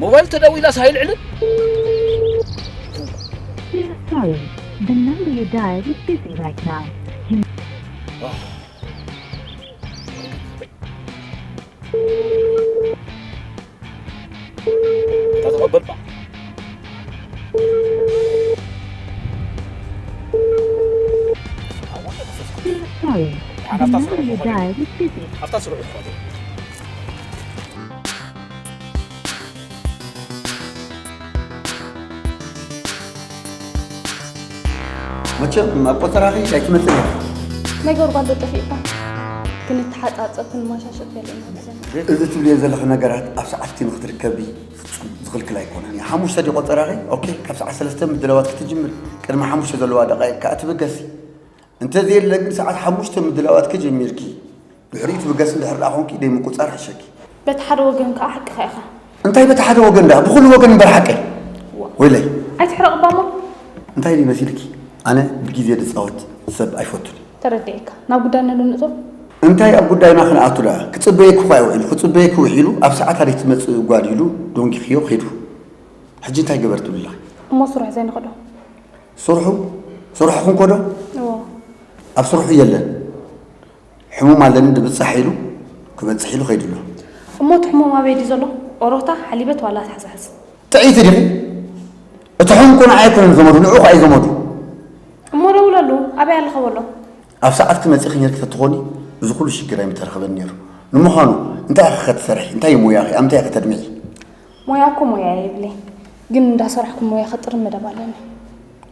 ሞባይል ተደዊላስ ኣይልዕልን። Sorry, the number you dialed is busy right now. You ተተቐበልባ Sorry, the number you dialed is busy. ኣብታ ስሩዕ ይኾነ። መቸም ኣብ ቆፀራኺ ኣይትመፅእ ኢኻ። ነገር ጓል ጠፊእካ ክንተሓፃፀብ ክንመሻሸጥ ገለ ኢና ዘለና። እዚ ትብልዮ ዘለኺ ነገራት ኣብ ሰዓትኪ ንክትርከቢ ፍፁም ዝኽልክል ኣይኮነን። ሓሙሽተ ድዩ ቆፀራኺ? ኦኬ፣ ካብ ሰዓት ሰለስተ ምድላዋት ክትጅምሪ ቅድሚ ሓሙሽተ ዘለዋ ደቃይቅ ከዓ ትብገሲ። እንተዘየለ ግን ሰዓት ሓሙሽተ ምድላዋትኪ ጀሚርኪ ድሕሪኡ ትብገሲ እንድሕር ደኣ ኮንኪ ደይ ምቁፃር ሕሸኪ። በቲ ሓደ ወገን ከዓ ሓቅኻ ኢኻ። እንታይ በቲ ሓደ ወገን ደኣ ብኹሉ ወገን እምበር ሓቀይ ወይለይ። ኣይትሕረቕ እባ እሞ። እንታይ ድዩ መሲልኪ? ኣነ ብግዜ ድፃወት ሰብ ኣይፈቱን። ተረዲኤካ። ናብ ጉዳይና ዶ ንእቶ? እንታይ ኣብ ጉዳይና ክንኣቱ ደኣ? ክፅበየኪ እኳ ውዒሉ ክፅበየኪ ውዒሉ ኣብ ሰዓት ኣደይ ትመፅእ ጓል ኢሉ ዶንጊኽዮ ኸይዱ። ሕጂ እንታይ ገበር ትብልላ? እሞ ስራሕ ዘይንኸዶ? ስርሑ ስርሑ ክንኮዶ? እዎ። ኣብ ስርሑ የለን። ሕሙም ኣለኒ ድብፃሕ ኢሉ ክበፅሕ ኢሉ ኸይዱ ኣሎ። እሞ እቲ ሕሙም ኣበይ ድዩ ዘሎ? ኦሮታ፣ ሓሊበት ዋላ ትሓዝሓዝ? ጥዕይቲ ዲኺ? እቲ ሕሙም ኮነ ኣይኮነን ዘመዱ ንዑ ኸኣ እዩ ዘመዱ። እሞ ደውለሉ፣ ኣበይ ኣለኸ በሎ። ኣብ ሰዓትኪ መፂእኺ ነይርኪ ተትኾኒ እዚ ኩሉ ሽግር ኣይምተረኸበን ነይሩ። ንምዃኑ እንታይ ኢኺ ኸ ትሰርሒ? እንታይ እዩ ሞያኺ? ኣብ ምንታይ ኢኺ ተድምዒ? ሞያ እኮ ሞያ የብለይ፣ ግን እንዳሰራሕኩ ሞያ ኸጥርም መደብ ኣለኒ።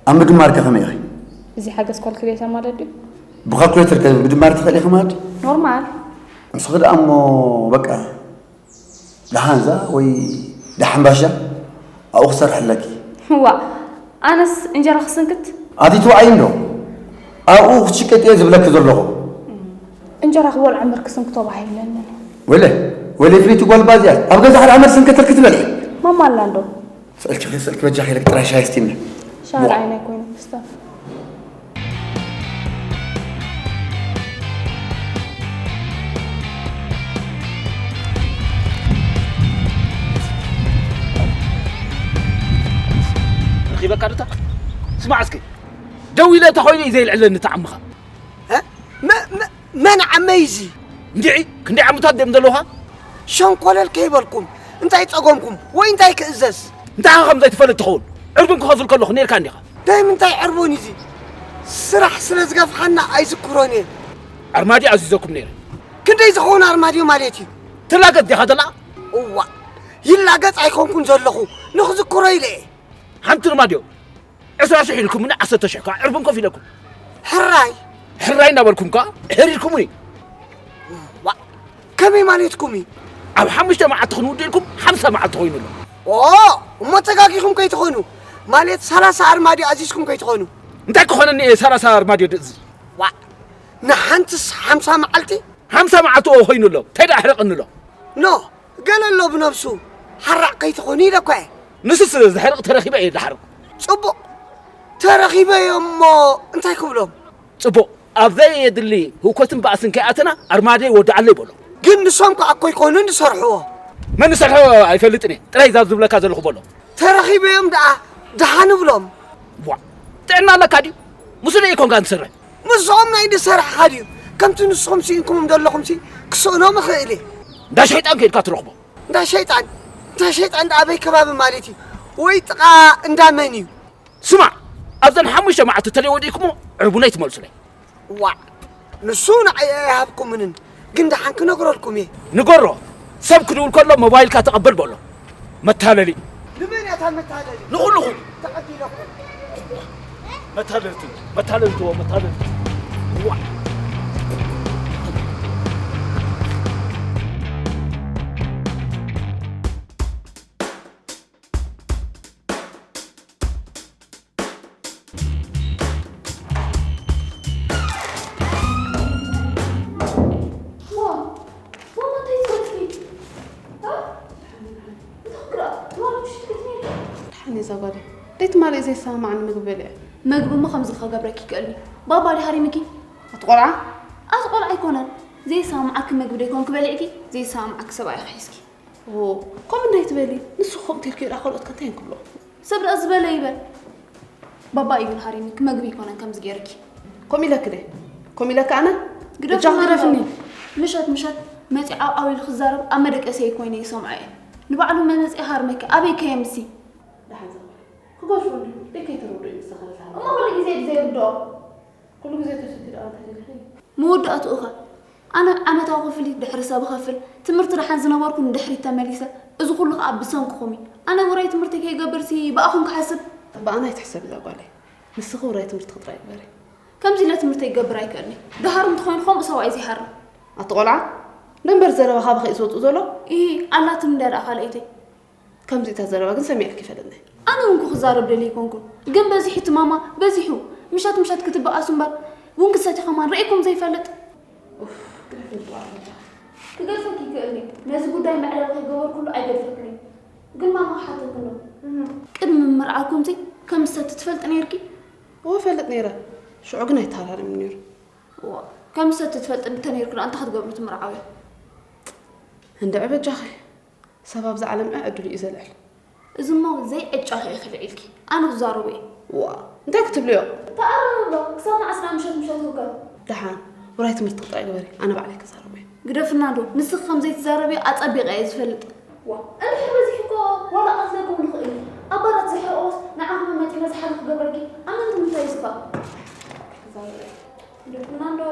ኣብ ምድማር ከ ከመይ ኢኺ? እዚ ሓገዝ ኳልኩሌተር ማለት ድዩ? ብካልኩሌተር ከ ምድማር ትኽእሊ ኢኺ ማለት ድዩ? ኖርማል። ንስኺ ደኣ እሞ በቃ ደሓንዛ ወይ ደሓን ባሻ ኣብኡ ክሰርሐለኪ። ዋ ኣነስ እንጀራ ክስንክት። ኣቲቱ ኣይ እንዶ ኣብኡ ክትሽቀጥ እየ ዝብለኪ ዘለኹ። እንጀራ ክበልዖ እምበር ክስንክቶ ባህ ይብለኒ። ወለ ወለ ፍልይቲ ጓል ባዝያ ኣብ ገዛ ሓደ ዓመት ስንከተልኪ ትበልዒ። ማማ ኣላ እንዶ። ስእልኪ ስእልኪ በጃ ከይለክ ጥራይ ሻይ ስቲኒ። ሻወር ዓይነ ኮይኑ ክስተ። ረኺበካ ዶ እታ? ስማዕ እስኪ፣ ደው ኢለ እንተኾይነ እዩ ዘየልዕለኒ እታ ዓምኻ። መን ዓመይ እዚ? እንድዒ ክንደይ ዓመታት ድዮም ዘለውኻ? ሸንኮለል ከይበልኩም እንታይ ጸገምኩም ወይ እንታይ ክእዘዝ? እንታይ ከም ዘይትፈልጥ ትኸውን። ዕርቡን ክኸፍል ከለኹ ነርካ እንዲኻ። ናይ ምንታይ ዕርቡን እዚ? ስራሕ ስለ ዝገፍሓና ኣይዝክሮን እየ። ኣርማድዮ ኣዚዘኩም ነይረ። ክንደይ ዝኸውን ኣርማድዮ ማለት እዩ? ትላገጽ ዲኻ ዘላ? እዋ ይላገጽ ኣይኮንኩን ዘለኹ ንኽዝክሮ ኢለ እየ። ሓንቲ ኣርማድዮ ዕስራ ሽሕ ኢልኩምኒ ዓሰርተ ሽሕ ከዓ ዕርቡን ከፊለኩም። ሕራይ ሕራይ እናበልኩም ከዓ ሕሪርኩምኒ። ከመይ ማለትኩም እዩ? ኣብ ሓሙሽተ መዓልቲ ክንውድእ ኢልኩም ሓምሳ መዓልቲ ኮይኑ ኣሎ። ኦ እሞ ተጋጊኹም ከይትኾኑ፣ ማለት ሰላሳ ኣርማድዮ ኣዚዝኩም ከይትኾኑ። እንታይ ክኾነኒ እየ ሰላሳ ኣርማድዮ ድእዝዝ? ዋእ ንሓንትስ ሓምሳ መዓልቲ? ሓምሳ መዓልቲ ኦ ኮይኑ ኣሎ። እንታይ ደኣ ኣሕረቐኒ ኣሎ? ኖ ገለ ኣሎ ብነብሱ ሓራቕ ከይትኾኑ ኢለኳ እየ። ንሱስ ዝሕርቕ ተረኺበ እየ ዝሓርቕ። ጽቡቕ ተረኺበ እየ እሞ እንታይ ክብሎም? ጽቡቕ ኣብ ዘየድሊ ህውከትን ባእስን ከይኣተና ኣርማድየ ወድዓለይ በሎ። ግን ንሶም ከኣ እኮ ኣይኮኑን ዝሰርሕዎ። መን ዝሰርሖ ኣይፈልጥን እየ። ጥራይ እዛ ዝብለካ ዘለኹ በሎ። ተረኺበዮም ደኣ ደሓን እብሎም። ዋ ጥዕና ኣለካ ድዩ? ምስኡ ኢኮንካ ትሰርሕ። ምስኦም ናይ ዝሰርሕኻ ድዩ? ከምቲ ንስኹም ስኢንኩሞም ዘለኹምሲ ክስእኖም እኽእል እየ። እንዳ ሸይጣን ከይድካ ትረኽቦ። እንዳ ሸይጣን እንዳ ሸይጣን ደኣ ኣበይ ከባቢ ማለት እዩ? ወይ ጥቓ እንዳ መን እዩ? ስማዕ ኣብዘን ሓሙሽተ መዓልቲ ተለይ ወዲእኩሞ ዕርቡነይ ትመልሱለይ። ዋዕ ንሱ ንዓይ ኣይሃብኩምንን ግን ደሓን ክነግረልኩም እየ። ንገሮ ሰብ ክድውል ከሎ ሞባይልካ ተቐበል በሎ። መታለሊ። ንመን እያ እታ መታለሊ? ንኹልኹም። ተቐቢለኩም። መታለልቲ መታለልቲ መታለልቲ። ዋዕ ደሓን እየ እዛ ጓለይ። ደይ ትማሊ እየ ዘይሰማማዕኒ ምግቢ በሊዐ። መግቢ እሞ ከምዚ ክገብረኪ ይክእል እዩ። ባባ ድዩ ሃሪምኪ? ኣቲ ቆልዓ። ኣቲ ቆልዓ ኣይኮነን። ዘይሰማማዓኪ ምግቢ ደይኮንኪ በሊዕኪ፣ ዘይሰማማዓኪ ሰብኣይኺ ሒዝኪ። ኦ፣ ከምኡ እንዳይትበሊ። ንሱ ከምኡ ተልክዮ ደኣ ካልኦት ከ እንታይ እዮም ክብሎ? ሰብ ደኣ ዝበለ ይበል። ባባ እዩ ግን ሃሪኒ፣ ክመግቢ ኣይኮነን ከምዚ ገይርኪ። ከምኡ ኢለኪ ድየ? ከምኡ ኢለኪ ኣነ? ግደፍና እጃኺ ግደፍኒ። ምሸት ምሸት መፂ ዓው ዓው ኢሉ ክዛረብ ኣብ መደቀሰይ ኮይነ ይሰምዖ እየ። ንባዕሉ መመፂ ሃርመኪ ኣበይ ከየምሲ? ደሓን ዘኽብር። ክገድፎ እንዲኹ። ደይ ከይተረድኦ እዩ ንስኻ ዝሃርም። እሞ ኩሉ ግዜ ድዘይርድኦ? ኩሉ ግዜ ተሰትዩ ደኣ እንታይ ደሊኺ? መወዳእትኡ ኸ? ኣነ ዓመታዊ ክፍሊት ድሕሪ ሰብ እኸፍል፣ ትምህርቲ ደሓን ዝነበርኩ ንድሕሪት ተመሊሰ፣ እዚ ኩሉ ኸኣ ብሰንክኹም እዩ። ኣነ ውራይ ትምህርቲ ከይገብርሲ ብኣኹም ክሓስብ? ብኣና ኣይትሕሰቢ እዛ ጓለይ። ንስኺ ውራይ ትምህርትኺ ጥራይ ግበሪ። ከምዚ ኢለ ትምህርተይ ክገብር ኣይክእልን እየ። ደሃርም እንተኾይኑ ከምኡ ሰብኣይ ዘይሃርም። ኣቲ ቆልዓ፣ ደንበር ዘረባ ካባኺ እዩ ዝወፅእ ዘሎ? ኢሂ፣ ኣላትኒ እንድያ ደኣ ካልኣይተይ። ከምዚ እታ ዘረባ ግን ሰሚዐኪ ይፈልጥኒ። ኣነ እውን ክዛረብ ደልየ ኣይኮንኩን፣ ግን በዚሑ እቲ ማማ በዚሑ። ምሸት ምሸት ክትበኣሱ እምበር ቡን ክትሰትዩ ከማን ርኢኩም ዘይፈልጥ። ኡፍ፣ ግደፊ ልቡ ኣረዳ። ክገድፈኪ ይክእል እዩ። ነዚ ጉዳይ መዕለቢ ከይገበርኩሉ ኣይገድፈክን እዩ። ግን ማማ ክሓተክን ዶ? እህ። ቅድሚ ምምርዓውኩምሲ ከም ዝሰቲ ትፈልጢ ነይርኪ? እወ፣ እፈልጥ ነይረ። ሽዑ ግን ኣይተሃራረምን ነይሩ። እዋ፣ ከም ዝሰቲ ትፈልጢ እንተነይርኪ ደኣ እንታይ ክትገብሪ ትምርዓዊ? እንድዒ በጃኺ። ሰብ ኣብዛ ዓለም ዕድሉ እዩ ዘልዕል። እዚ እሞ ዘይዕጫኺ ኢኺ ልዒልኪ። ኣነ ክዛረቦ እየ። ዋ፣ እንታይ ክትብልዮ? ተኣረምሎ፣ ክሳብ መዓስ ኢና ምሸት ምሸት ንውከል? ደሓን፣ ውራይ ትምህርቲ ጥራይ ግበሪ፣ ኣነ ባዕለይ ክዛረቦ እየ። ግደፍና ዶ፣ ንስኺ ከም ዘይትዛረብዮ ኣጸቢቐ እየ ዝፈልጥ። ዋ፣ እንድሕር በዚሑ እኮ ዋላ ቀትለኩም ንኽእል እዩ። ኣባላት ዝሕርኦስ ንዓኹም መጺኡ መዝሓሊ ክገብረኪ፣ ኣብ ምንታይ ምንታይ እዩ ዝፋቕ? ክዛረብ እየ። ግደፍና ዶ?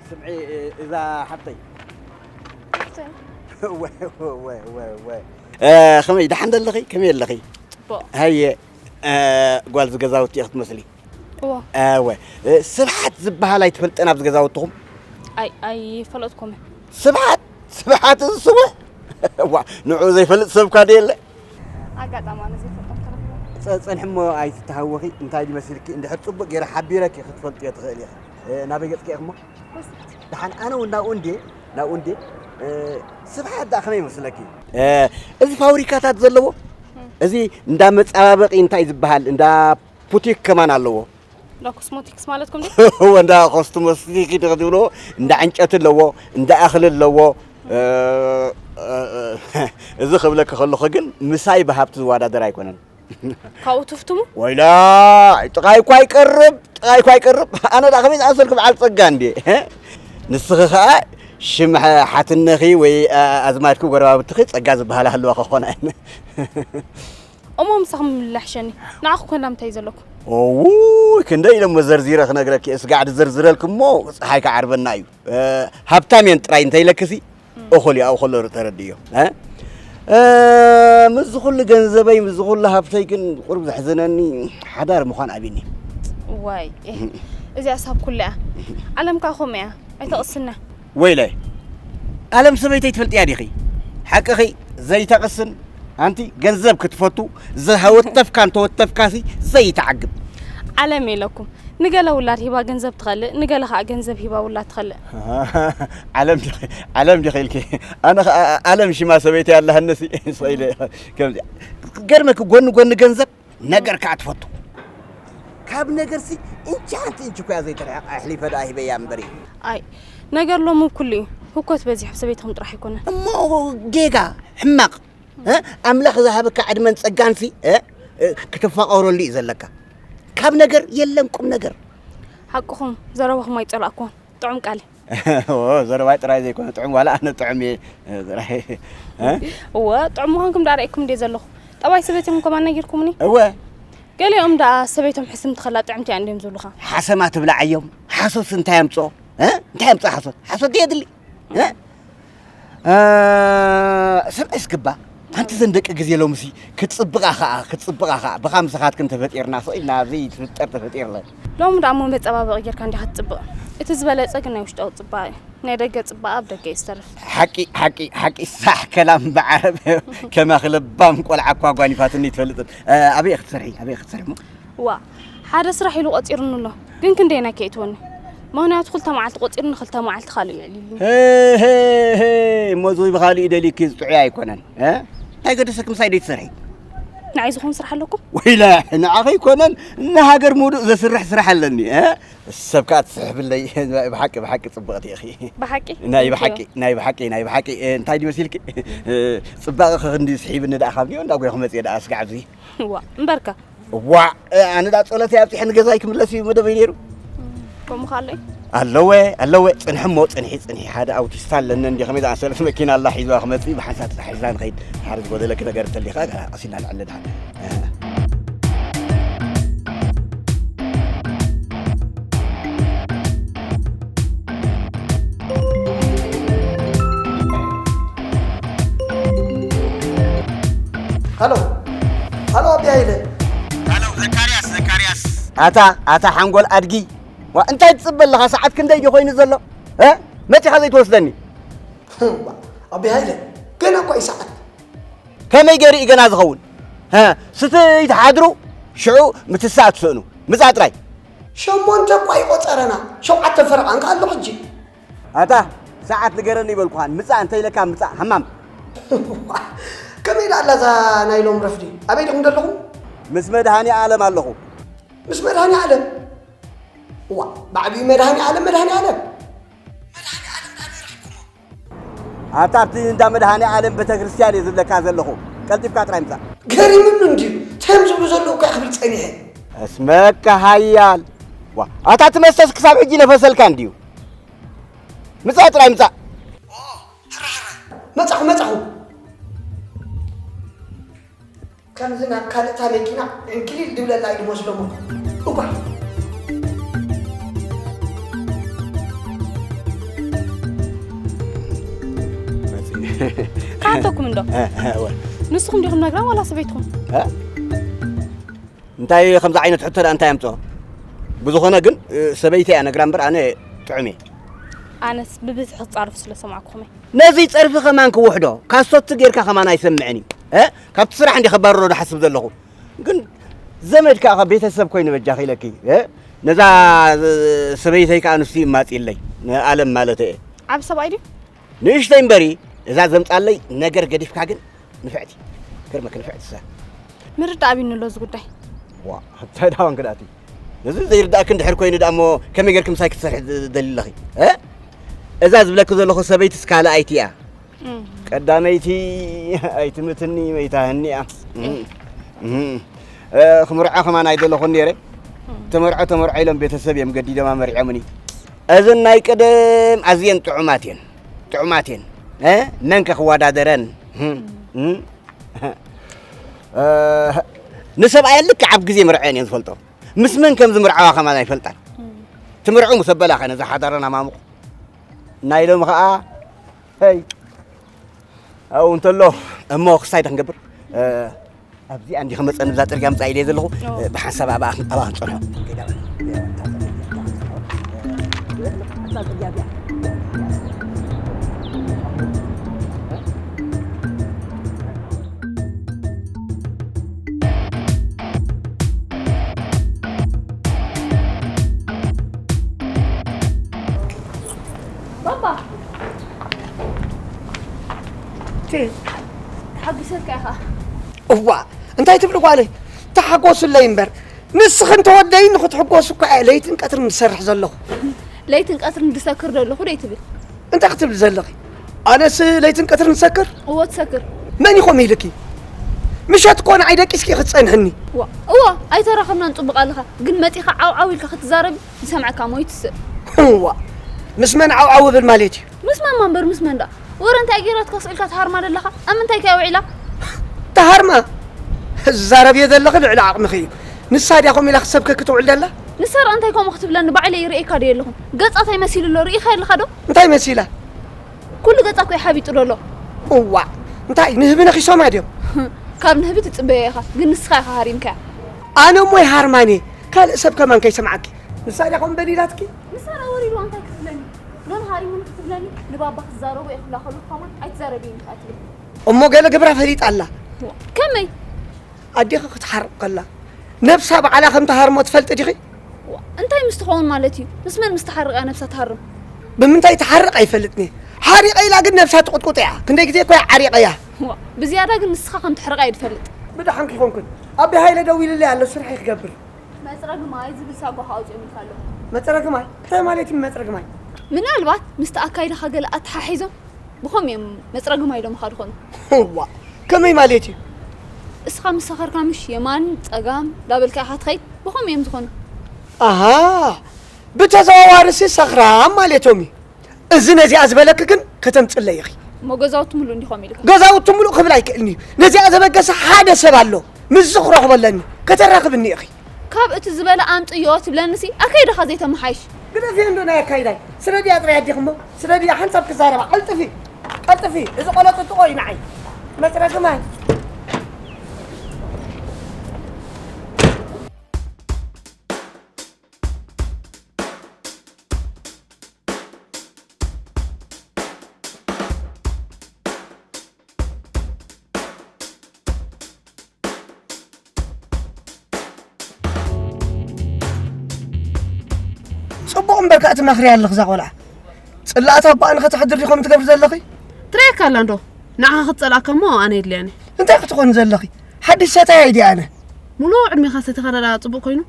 ስምዒ፣ እዛ ሓብተይ። ሓብተይ? ወ-፣ ወ-፣ ወ-፣ ወ-፣ ወ-፣ እ፣ ከመይ፣ ደሓን ዶ ኣለኺ? ከመይ ኣለኺ? ጽቡቕ። ሃየ፣ እ፣ ጓል ዝገዛውቲ ኢኺ ትመስሊ። እወ። እወ። እ፣ ስብሓት ዝበሃል ኣይትፈልጥን ኣብዚ ገዛውትኹም? ኣይ-፣ ኣይፈለጥኩምን። ስብሓት? ስብሓት እዚ ስቡሕ? ዋ፣ ንዑ ዘይፈልጥ ሰብ እኳ ዶ የለ? ኣጋጣሚ ኣነ ዘይፈልጦም ተረኺቦም። ጸ-፣ ጸንሒ እሞ ኣይትተሃወኺ። እንታይ ድዩ መሲልኪ? እንድሕር ጽቡቕ ገይረ ሓቢረኪ ክትፈልጥዮ ትኽእሊ ኢኺ። እ፣ ናበይ ገጽኪ ኢኺ እሞ? ወስድ። ደሓን ኣነ እውን ናብኡ እንድየ፣ ናብኡ እንድየ። እ፣ ስብሓት ደኣ ከመይ ይመስለኪ? እ፣ እዚ ፋብሪካታት ዘለዎ፣ እም። እዚ እንዳ መጸባበቒ እንታይ ዝበሃል? እንዳ ቡቲክ ከማን ኣለዎ። እንዳ ኮስሞቲክስ ማለትኩም ድዩ? እወ፣ እንዳ ኮስሞቲክ ዶ ክትብሎ፣ እንዳ ዕንጨቲ ኣለዎ፣ እንዳ እኽሊ ኣለዎ። እ፣ እ፣ እ፣ እዚ ክብለኪ ከለኹ ግን ምሳይ ብሃብቲ ዝወዳደር ኣይኮነን። ካብኡ ትፍትሙ? ወይላ፣ ጥቓይ እኳ ይቀርብ፣ ጥቓይ እኳ ይቀርብ። ኣነ ደኣ ከመይ ዝኣመሰልኩ በዓል ጸጋ እንድየ። ንስኺ ኸኣ ሽም ሓ-፣ ሓትነኺ ወይ፣ ኣ-፣ ኣዝማድኪ ጎረባብትኺ ጸጋ ዝበሃላ ህልዋ ክኾና እየን። እሞ ምሳኹም ምልላሕሸኒ፣ ንዓኹም ኮና ምንታይ እዩ ዘለኩም? ኦውይ፣ ክንደይ ኢለ እሞ ዘርዚረ ክነግረኪ፣ እስጋዕ ድዘርዝረልኪ እሞ ጸሓይ ክዓርበና እዩ። እ፣ ሃብታም እየን ጥራይ እንተኢለክሲ፣ እኹል እዩ፣ ኣብኡ ከሎ ተረድእዮ። እ? እ፣ ምስዚ ኩሉ ገንዘበይ፣ ምስዚ ኩሉ ሃብተይ ግን ቁሩብ ዘሕዝነኒ ሓዳር ምዃን ኣብዩኒ። ዋይ፣ እህ፣ እዚኣስ ሃብ ኩሉ እያ። ዓለም ከኣ ከምኡ እያ፣ ኣይተቕስና። ወይለይ፣ ዓለም ሰበይተይ ትፈልጥያ ዲኺ? ሓቅኺ፣ ዘይተቕስን፣ ኣንቲ ገንዘብ ክትፈቱ፣ ዝሃወተፍካ እንተወተፍካሲ ዘይትዓግብ። ዓለም ኢለኩም፣ ንገለ ውላድ ሂባ ገንዘብ ትኸልእ፣ ንገለ ኸኣ ገንዘብ ሂባ ውላድ ትኸልእ። ዓለም ዲኺ፣ ዓለም ዲኺ ኢልኪ? ኣነ ኸኣ ዓለም ሽማ ሰበይተይ ኣላሃነሲ፣ ስቕ ኢለ ከምዚ። ገርመኪ፣ ጎኒ ጎኒ ገንዘብ ነገር ከኣ ትፈቱ። ካብ ነገርሲ እንቺ ሓንቲ እንቺ እኮ እያ ዘይተርሕቕ፣ ኣሕሊፈ ደኣ ሂበያ እምበር እዩ። ኣይ፣ ነገር ሎሚ ኩሉ እዩ። ህኮት በዚሑ ሰበይትኹም ጥራሕ ኣይኮነን። እሞ ጌጋ፣ ሕማቕ፣ እ? ኣምላኽ ዝሃበካ ዕድመን ጸጋንሲ፣ እ? እ፣ ክትፋቐረሉ እዩ ዘለካ። ካብ ነገር የለን ቁም ነገር። ሓቅኹም፣ ዘረባኹም ኣይጸላእኩዎን። ጥዑም ቃል እዩ። እወ፣ ዘረባይ ጥራይ ዘይኮነ ጥዑም፣ ዋላ ኣነ ጥዑም እየ፣ እ፣ ጥራይ። እ? እወ፣ ጥዑም ምዃንኩም ደኣ ርኤኩም እንድየ ዘለኹ። ጠባይ ሰበይትኹም ከማን ነጊርኩምኒ? እወ። ገሊኦም ደኣ ሰበይቶም ሕስምቲ ከላ ጥዕምቲ እያ እንድዮም ዝብሉኻ። ሓሰማ ትብላዓዮም። ሓሶትስ እንታይ ኣምጽኦ? እ? እንታይ ኣምጽኦ ሓሶት? ሓሶት ድየ የድሊ? እ? እ፣ ስምዒ እስክባ፣ ኣንቲ ዘን ደቂ ግዜ ሎምሲ ክትጽብቓ ኸኣ፣ ክትጽብቓ ኸኣ፣ ብኻ ምሳኻትክን ተፈጢርና፣ ስቕ ኢልና ኣብዚ ትፍጠር ተፈጢርለን። ሎሚ ደኣ እሞ መጸባበቒ ጌርካ እንዲኻ ትጽብቕ። እቲ ዝበለጸ ግን ናይ ውሽጣዊ ጽባቐ እዩ። ናይ ደገ ጽባቐ ኣብ ደገ እዩ ዝተርፍ። ሓቂ፣ ሓቂ፣ ሓቂ፣ ሳሕ ከላም ብዓረብ፣ ከማኺ ለባም ቆልዓ እኳ ኣጓኒፋትኒ ኣይትፈልጥን። እ፣ ኣበይ ኢኺ ትሰርሒ? ኣበይ ኢኺ ትሰርሒ እሞ? ዋእ፣ ሓደ ስራሕ ኢሉ ቆጺሩኒ ኣሎ፣ ግን ክንደየናይ ከየእትወኒ? ምኽንያቱ ክልተ መዓልቲ ቆጺሩኒ፣ ክልተ መዓልቲ ካልእ የዕሊሉኒ። ሄይ ሄይ ሄይ፣ እሞ እዚ ብኻልእ ደሊኪ ዝጥዑይ ኣይኮነን። እ? እንታይ ገደሰኪ ምሳይ ደይትሰርሒ? ንዓይ ዝኸውን ስራሕ ኣለኩም? ወይለ፣ ንዓኺ ኣይኮነን፣ ንሃገር ምውዱእ ዘስርሕ ስራሕ ኣለኒ። እ? ሰብ ከኣ ትስሕብለይ። ብሓቂ ብሓቂ ጽብቕቲ ኢኺ። ብሓቂ? ናይ ብሓቂ፣ ናይ ብሓቂ፣ ናይ ብሓቂ። እ፣ እንታይ ድዩ መሲልኪ? እ፣ ጽባቐኺ ክንዲ ስሒብኒ ደኣ ካብ ኒዮ እንዳጎየ ክመጽእ እየ ደኣ ስጋዕ ኣብዚ። ዋእ፣ እምበርከ ዋእ፣ ኣነ ደኣ ጸሎተይ ኣብጺሐ ንገዛይ ክምለስ እዩ መደበይ ነይሩ። ከምኡ ከ ኣሎ እዩ? ኣለወ ኣለወ፣ ጽንሒ እሞ ጽንሒ፣ ጽንሒ። ሓደ ኣውቲስታ ኣለኒ፣ እንዲ ከመይ ዝኣመሰለት መኪና ኣላ፣ ሒዝዋ ክመጽእ፣ ብሓንሳብ ተታሒዝና ንኸይድ። ሓደ ዝጎደለኪ ነገር እንተሊኻ ቀሲና ንዕለ ድሓን። ሃሎ ሃሎ፣ ኣቢ ሃይለ። ሃሎ ዘካርያስ፣ ዘካርያስ። ኣታ ኣታ ሓንጎል ኣድጊ፣ ዋ እንታይ ትጽበ ኣለኻ? ሰዓት ክንደይ ድዩ ኮይኑ ዘሎ? እ? መጺኻ ዘይትወስደኒ? ዋ፣ ኣቢ ሃይለ፣ ገና እኳ እዩ ሰዓት። ከመይ ገይሩ እዩ ገና ዝኸውን? ሀ፣ ስትይ ትሓድሩ፣ ሽዑ ምትሳእ ትስእኑ። ምጻእ ጥራይ። ሸሞንተ እኳ ይቆጸረና፣ ሸውዓተ ፈረቓ እንካ ኣሎ ሕጂ። ኣታ ሰዓት ንገረኒ ይበልኩኻን፣ ምጻእ እንተ ኢለካ ምጻእ፣ ሃማም። ከመይ ደኣ ኣላ እዛ ናይ ሎም ረፍዲ? ኣበይ ዲኹም ዘለኹም? ምስ መድሃኔ ኣለም ኣለኹ። ምስ መድሃኔ ኣለም? እዋ፣ ብዓቢኡ መድሃኔ ኣለም፣ መድሃኔ ኣለም። መድሃኔ ኣለም ደኣ ኣበይ ረኺብኩሞ? ኣታ ኣብቲ እንዳ መድሃኔ ኣለም ቤተክርስትያን እየ ዝብለካ ዘለኹ። ቀልጢፍካ ጥራይ ምጻእ። ገሪሙኒ እንድዩ። እንታይ እዮም ዝብሉ ዘለዉ እኮ እየ ክብል ጸኒሐ። እስመካ ሓያል። ዋ፣ ኣታ እቲ መስተስ ክሳብ ሕጂ ነፈሰልካ እንድዩ። ምጻእ ጥራይ ምጻእ። ኦ፣ ሕራ ሕራ። መጻኹ፣ መጻኹ። ከምዚ ናብ ካልእታ መኪና ዕንክሊል ድብለላ እዩ ዝመስሎም እኮ። እጓ። መጺ። ካንተኩም እንዶ? እ፣ እ፣ እወ። ንስኹም ዲኹም ነግራም ዋላ ሰበይትኹም? እ? እንታይ ከምዚ ዓይነት ሕቶ ደኣ እንታይ ኣምጽኦ? ብዝኾነ ግን፣ እ፣ ሰበይቲ እያ ነግራ እምበር ኣነ ጥዑም እየ። ኣነስ ብብዝሒ ክጻረፉ ስለ ሰማዕኩኹም እየ። ነዚ ጸርፊ ከማን ክውሕዶ፣ ካስቶቲ ጌርካ ከማን ኣይሰምዕን እዩ። እ? ካብቲ ስራሕ እንዲ ከባርሮ ዝሓስብ ዘለኹ። ግን ዘመድ ከኣ ቤተሰብ ኮይኑ በጃኺ ኢለኪ፣ እ? ነዛ፣ እ፣ ሰበይተይ ከኣ ንሱ ይማጽእለይ፣ ንኣለም ማለት እየ። ዓቢ ሰብኣይ ድዩ? ንእሽተይ እምበሪ፣ እዛ ዘምጻለይ ነገር ገዲፍካ ግን ንፍዕቲ። ገርመክ ንፍዕቲ ሰ። ምርዳእ ኣቢኑ ኣሎ እዚ ጉዳይ። ዋ፣ እንታይ ደኣ ወንገዳእቲ። ነዚ ዘይርዳእክ እንድሕር ኮይኑ ደኣ እሞ ከመይ ጌርክ ምሳይ ክትሰርሒ ትደሊ ኣለኺ? እ? እዛ ዝብለኪ ዘለኹ ሰበይትስ ካልኣይቲ እያ። እም። ቀዳመይቲ ኣይትምትኒ መይታ ህኒኣ። እም። እም። እ፣ ክምርዖ ከማን ኣይደለኹን ነይረ። እም። ተመርዖ ተመርዖ ኢሎም ቤተሰብ እዮም ገዲዶማ መሪዖምኒ። እዘን ናይ ቀደም ኣዝየን ጥዑማት እየን። ጥዑማት እየን። እ? መን ከ ክወዳደረን? እም። እም። እ፣ ንሰብኣየን ልክዕ ኣብ ግዜ መርዐን እየን ዝፈልጦ። ምስ መን ከም ዝምርዓዋ ከማን ኣይፈልጣን። ትምርዑ ምስ ኣበላኸ ነዛ ሓዳረን ኣማሙቑ። ናይ ሎሚ ኸኣ፣ ሄይ፣ ኣብኡ እንተሎ እሞ ክሳይ ዶ ክንገብር? እ፣ ኣብዚኣ እንዲኺ መጸኒ እዛ ጽርግያ ምጻእ ኢለየ ዘለኹ። ኦ። ብሓንሳብ ኣብኣ፣ ኣብኣ ክንጸንሖ። ባባ። ቴ። ተሓጒሰካ ኢኻ። እዋ፣ እንታይ ትብሊ ጓለይ? ተሓጎስለይ እምበር። ንስኺ እንተወደይ ንኽትሕጎስ እኳ እየ ለይትን ቀትርን ዝሰርሕ ዘለኹ። ለይትን ቀትርን ዝሰክር ዘለኹ ደይ ትብል? እንታይ ክትብል ዘለኺ? ኣነስ ለይትን ቀትርን ዝሰክር? እዎ ትሰክር። መን ኢኹም ኢልኪ? ምሸት እኮ ንዓይ ደቂስኪ ክትጸንሕኒ። ዋ፣ እዎ፣ ኣይተራኸብናን ጽቡቕ ኣለኻ። ግን መጺኻ ዓው ዓው ኢልካ ክትዛረብ ዝሰምዐካ ሞይቱ ስእ። ዋ፣ ምስ መን ዓው ዓው እብል ማለት እዩ? ምስ ማማ እምበር ምስ መን ደኣ? ወረ እንታይ ገይራትካ ስኢልካ ትሃርማ ዘለኻ? ኣብ ምንታይ ከ ውዒላ? ትሃርማ? ዝዛረብዮ ዘለኺ ልዕሊ ዓቕምኺ እዩ። ንሳ ድያ ከምኡ ኢላ ክትሰብከኪ ትውዕል ዘላ? ንሳ ደኣ እንታይ ከምኡ ክትብለኒ ባዕለይ ይርእየካ ድየ ኣለኹ? ገጻ እንታይ መሲሉ ኣሎ ርኢኻያ ኣለኻ ዶ? እንታይ መሲላ? ኩሉ ገጻ እኮ እዩ ሓቢጡ ዘሎ። እዋእ! እንታይ ንህቢ ነኺሶማ ድዮም? ካብ ንህቢ ትጽበዮ ኢኻ፣ ግን ንስኻ ኢኻ ሃሪምካያ። ኣነ እሞ ይሃርማን እየ፣ ካልእ ሰብ ከማን ከይሰምዓኪ። ንሳ ድያ ከምኡ በል ኢላትኪ? ንሳ ደኣ ወሪድዋ እንታይ ክትብለኒ? ኖን ሃሪሙኒ ክትብለኒ? ንባባ ክዛረቦ እየ ክብላ ከለኹ ከማን ኣይትዛረብይኒ ከኣ ትብል። እሞ ገለ ግብራ ፈሊጣ ኣላ። ከመይ? ኣዴኺ ክትሓርቕ ከላ ነብሳ ባዕላ ከም ትሃርሞ ትፈልጢ ዲኺ? ዋ፣ እንታይ ምስ ትኸውን ማለት እዩ? ምስ መን ምስ ትሓርቕ እያ ነብሳ ትሃርም? ብምንታይ ትሓርቕ ኣይፈልጥን እየ። ሓሪቐ ኢላ ግን ነብሳ ትቕጥቁጥ እያ። ክንደይ ግዜ እኮ እያ ዓሪቐያ። ዋ፣ ብዝያዳ ግን ንስኻ ከም ትሕርቓ እየ ዝፈልጥ። ብደሓንኪ ይኾንኩን። ኣቢ ሃይለ ደዊሉለይ ኣሎ፣ ስርሐይ ክገብር። መጽረጊ ማይ ዝብል ሳጓ ከኣ ኣውጺኦምልካ ኣለዉ። መጽረጊ ማይ? እንታይ ማለት እዩ መጽረጊ ማይ? ምናልባት ምስቲ ኣካይዳኻ ገለ ኣተሓሒዞም ብኸምኡ እዮም መጽረጊ ማይ ኢሎምኻ ዝኾኑ። እዋ፣ ከመይ ማለት እዩ? እስኻ ምስ ሰኸርካ ምሽ የማን ጸጋም ዳበልካ ኢኻ ትኸይድ፣ ብኸምኡ እዮም ዝኾኑ። ኣሃ፣ ብተዘዋዋሪ ሲ ሰኽራም ማለቶም እዩ። እዚ ነዚኣ ዝበለኪ ግን ከተምጽለይ ኢኺ። እሞ ገዛውቲ ምሉእ እንዲኾም ኢልካ? ገዛውቲ ምሉእ ክብል ኣይክእልን እዩ። ነዚኣ ዘበገሰ ሓደ ሰብ ኣሎ። ምስዚ ክረኽቦ ኣለኒ። ከተራኽብኒ ኢኺ። ካብ እቲ ዝበለ ኣምጽዮ ትብለንሲ ኣካይዳኻ ዘይተመሓይሽ። ግደፍዮ እንዶ ናይ ኣካይዳይ። ስደድያ ጥራይ ኣዲኽሞ። ስደድያ ሓንሳብ ክዛረባ። ቀልጥፊ። ቀልጥፊ። እዚ ቆሎ ጥጥቆ እዩ ንዓይ። መጽረጊ ማይ። ጽቡቕ እምበር ከኣ ትመኽርያ ኣለኺ እዛ ቆልዓ። ጽላኣት ኣቦኣ ንኸተሕድር ዲኹም ትገብሪ ዘለኺ? ትርእየካ ኣላ እንዶ። ንዓኻ ክትጸልኣካ እሞ ኣነ የድልያን እየ። እንታይ ክትኾኒ ዘለኺ? ሓድሽ ሰታያይ ድየ ኣነ? ሙሉእ ዕድሜኻ ሰቲኻ ደኣ ጽቡቕ ኮይኑ።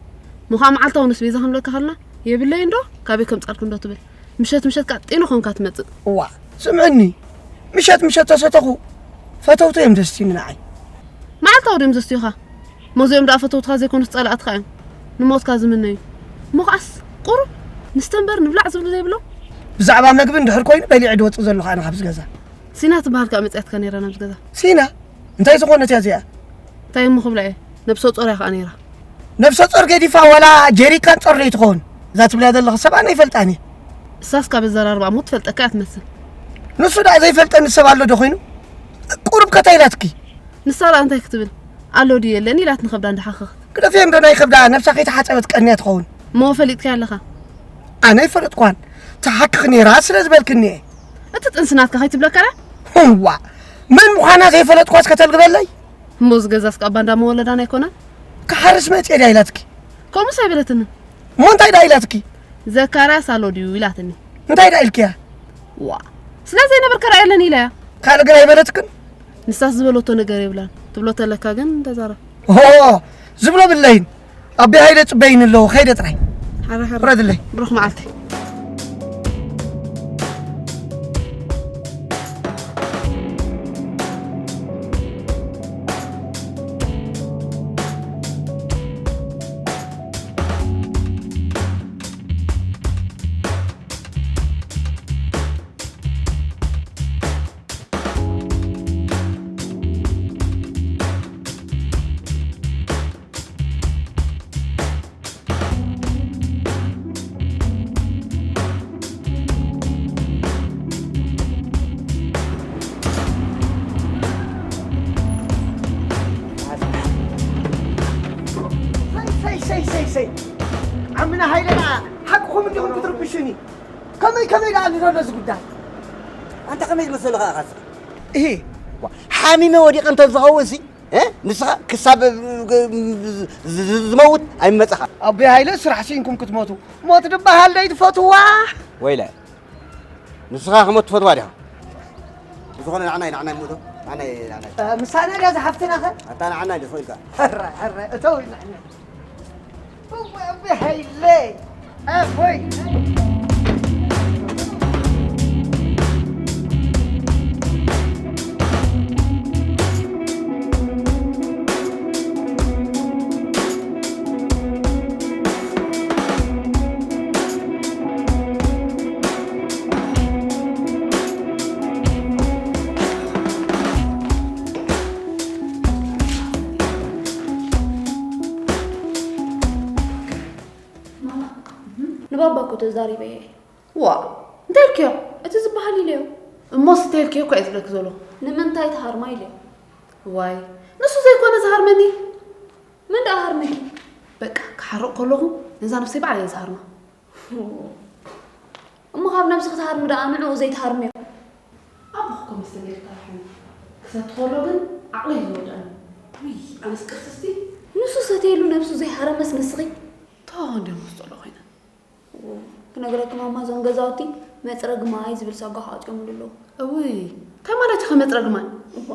እሞ ኸኣ መዓልታዊ ነስቤዛ ክንብለካ ከለና የብለይ እንዶ፣ ካበይ ከምጻልኩ እንዶ ትብል። ምሸት ምሸት ከኣ ጤኑ ኮንካ ትመጽእ። እዋ፣ ስምዕኒ። ምሸት ምሸት ተሰተኹ ፈተውተይ እዮም ዘስትዩኒ ንዓይ። መዓልታዊ ድዮም ዘስትዩኻ? መዚኦም ደኣ ፈተውትኻ ዘይኮኑስ ጸላእትኻ እዮም። ንሞትካ ዝምነዩ። እሞ ኸኣስ ቁሩብ ንስተ እምበር ንብላዕ ዝብሉ ዘይብሎም። ብዛዕባ መግቢ እንድሕር ኮይኑ በሊዐ ድወጽእ ዘለኹ ኣነ ካብዚ ገዛ። ሲና ትበሃል ከኣ መጺኣትካ ነይራ ናብዚ ገዛ። ሲና? እንታይ ዝኾነት እያ እዚኣ? እንታይ እሞ ክብላ እየ? ነብሰ ጾር እያ ከኣ ነይራ። ነብሰ ጾር ገዲፋ ዋላ ጀሪካን ጾር ደይትኸውን? እዛ ትብልያ ዘለኺ ሰብ ኣነ ኣይፈልጣን እየ። እሳስ ካብ ኣዘራርባ እሞ ትፈልጠካ እያ ትመስል። ንሱ ደኣ ዘይፈልጠኒ ሰብ ኣሎ ዶ ኮይኑ? ቁሩብ ከ እንታይ ኢላትኪ? ንሳ ደኣ እንታይ ክትብል? ኣሎ ድዩ የለን ኢላትኒ ከብዳ እንዳሓኸኸት። ግደፍዮ እንዶ ናይ ከብዳ ነብሳ ከይተሓጸበት ቀንያ ትኸውን። እሞ ፈሊጥካያ ኣለኻ? ኣነ ኣይፈለጥኳን። ትሓክኽ ነይራ ስለ ዝበልክኒ እየ። እቲ ጥንሲ ናትካ ከይትብለካ ደኣ? እዋ፣ መን ምዃና ዘይፈለጥኳስ ከተልግበለይ? እሞ እዚ ገዛስ ከኣ ባንዳ መወለዳና ኣይኮነን? ክሓርስ መጽየ ድያ ኢላትኪ? ከምኡስ ኣይበለትንን። እሞ እንታይ ደኣ ኢላትኪ? ዘካርያስ ኣሎ ድዩ ኢላትኒ። እንታይ ደኣ ኢልክያ? ዋ፣ ስለ ዘይነበርካ ደኣ የለን ኢለያ። ካልእ ግን ኣይበለትክን? ንሳስ ዝበለቶ ነገር የብላን። ትብሎ ተለካ ግን ተዛረብ። ኦ፣ ዝብሎ ብለይን። ኣቢ ሃይለ ጽበይኒ ኣለዎ፣ ከይደ ጥራይ። ሓረ ሓረ። ፍረድለይ። ብሩኽ መዓልቲ። ሰይ ሰይ ሰይ ሰይ፣ ዓምና ሃይለና ሓቅኹም እንዲኹም ክትርብሹኒ። ከመይ ከመይ ደኣ ኣሎ እዚ ጉዳይ? ኣንታ ከመይ ዝመሰሉ ከኣ ኻስ? እሂ። ዋ፣ ሓሚመ ወዲቐ እንተ ዝኸውን ሲ፣ እ? ንስኻ ክሳብ ዝ- ዝ- ዝመውት ኣይመጻኻ። ኣቦይ ሃይለ ስራሕ ስኢንኩም ክትሞቱ። ሞት ድበሃል ደይ ትፈትዋ? ወይለ። ንስኻ ክሞት ትፈትዋ ዲኻ? ብዝኾነ ንዓናይ ንዓናይ ሞቶ። ንዓናይ ንዓናይ። እ፣ ምሳና ድያ ዝሓፍትና ኸ? ኣታ ንዓናይ ዶ ኢልካ? ሕረ ሕረ እተው ንዓናይ። Hey, hey. ንባባ እኮ ተዛሪበ እየ። ዋ እንታይ ኢልክዮ? እቲ ዝበሃል ኢለዮ። እሞስ እንታይ ኢልክዮ እኮ እየ ዝብለኪ ዘለኹ። ንምንታይ ትሃርማ ኢለዮ። ዋይ ንሱ ዘይኮነ ዝሃርመኒ። መን ደኣ ሃርመኪ? በቃ ክሓርቕ ከለኹ ነዛ ነብሰይ ባዕለይ እየ ዝሃርማ። እሞ ካብ ነብስኺ ትሃርሚ ደኣ ንዕኡ ዘይትሃርምዮ? ኣቦኺ እኮ መስተንክር ራሕሚ ክሰቲ ከሎ ግን ዓቕለይ እዩ ዝወድኣኒ። ውይ ኣነስ ቅርስስቲ። ንሱ ሰትየሉ ነብሱ ዘይሃረመስ ንስኺ? ተወ እንድዮም መስጠሎ ኮይነ። ክነግረኪ ማማ እዞም ገዛውቲ መፅረጊ ማይ ዝብል ሳጓ ክኣፅዮምሉ ኣለዉ። እውይ እንታይ ማለት እዩ ከ መፅረጊ ማይ? እዋ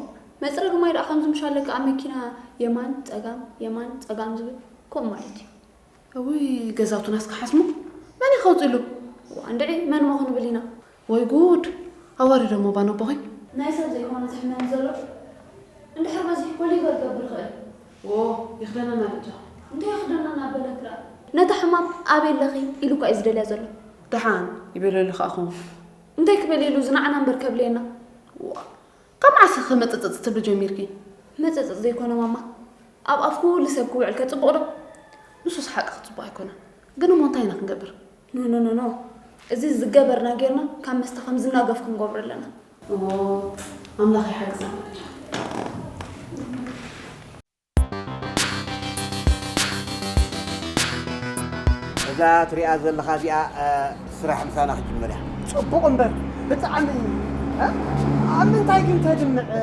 መፅረጊ ማይ ደኣ ከምዚ ምሽ ኣለካ ኣብ መኪና የማን ፀጋም የማን ፀጋም ዝብል ከምኡ ማለት እዩ። እውይ ገዛውትና እስከ ሓስሙ መን እዩ ከውፅሉ? እዋ እንድዒ መን እሞ ክንብል ኢና። ወይ ጉድ ኣዋሪዶሞ ባኖቦኺ። ናይ ሰብ ዘይኮነ ዝሕመኒ ዘሎ እንድሕር በዚሑ እኮ ሊቨር ክገብር ይኽእል። ዎ ይኽደነና በጃ። እንታይ ይኽደነና በለክራ? ነታ ሕማም ኣበይ ኣለኺ ኢሉ እኳ እዩ ዝደልያ ዘሎ። ደሓን ይበለሉ ከዓ ኸውን። እንታይ ክበል ኢሉ ዝነዓና እምበር ከብልየና። ዋ ካብ መዓስ ኢኺ መፀፀፂ ትብሊ ጀሚርኪ? መፀፀፂ ዘይኮነ ማማ ኣብ ኣፍ ኩሉ ሰብ ክውዕል ከ ፅቡቕ ዶ? ንሱስ ሓቅኺ ፅቡቕ ኣይኮነን ግን እሞ እንታይ ኢና ክንገብር? ኖኖኖኖ እዚ ዝገበርና ጌርና ካብ መስተ ከም ዝናገፍ ክንገብሮ ኣለና። እሞ ኣምላኽ ይሓግዘና። እዛ ትሪኣ ዘለኻ እዚኣ ስራሕ ምሳና ክትጅምር እያ። ፅቡቕ እምበር ብጣዕሚ እ? ኣብ ምንታይ ግን ተድምዕ እ?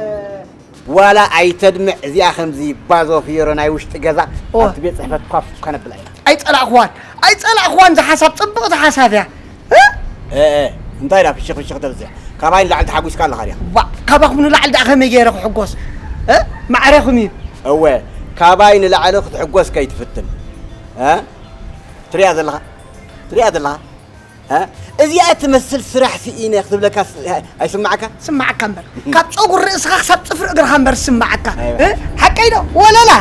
ዋላ ኣይተድምዕ እዚኣ ከምዚ ባዞ ፍየሮ ናይ ውሽጢ ገዛ ኣብቲ ቤት ፅሕፈት ኳፍ ከነብላ ኢና። ኣይፀላእኽዋን ኣይፀላእኽዋን ዝሓሳብ ፅብቕቲ ሓሳብ እያ። እ? እንታይ ኢላ ፍሽኽ ፍሽኽ ተብዝሕ ካባይ ንላዕሊ ተሓጒስካ ኣለኻ ዲኻ? ዋ ካባኹም ንላዕሊ ደኣ ከመይ ገይረ ክሕጎስ? እ? ማዕረኹም እዩ። እወ ካባይ ንላዕሊ ክትሕጎስ ከይትፍትን እ? ትሪኣ ዘለኻ ትሪኣ ዘለኻ እ? እዚኣ ትመስል ስራሕ ስኢነ ክትብለካ ስ- ኣይስማዓካ? ስማዓካ እምበር ካብ ፀጉሪ ርእስኻ ክሳብ ፅፍሪ እግርኻ እምበር ዝስማዓካ። ኣይዋ። እ? ሓቀይ ዶ ወለላ?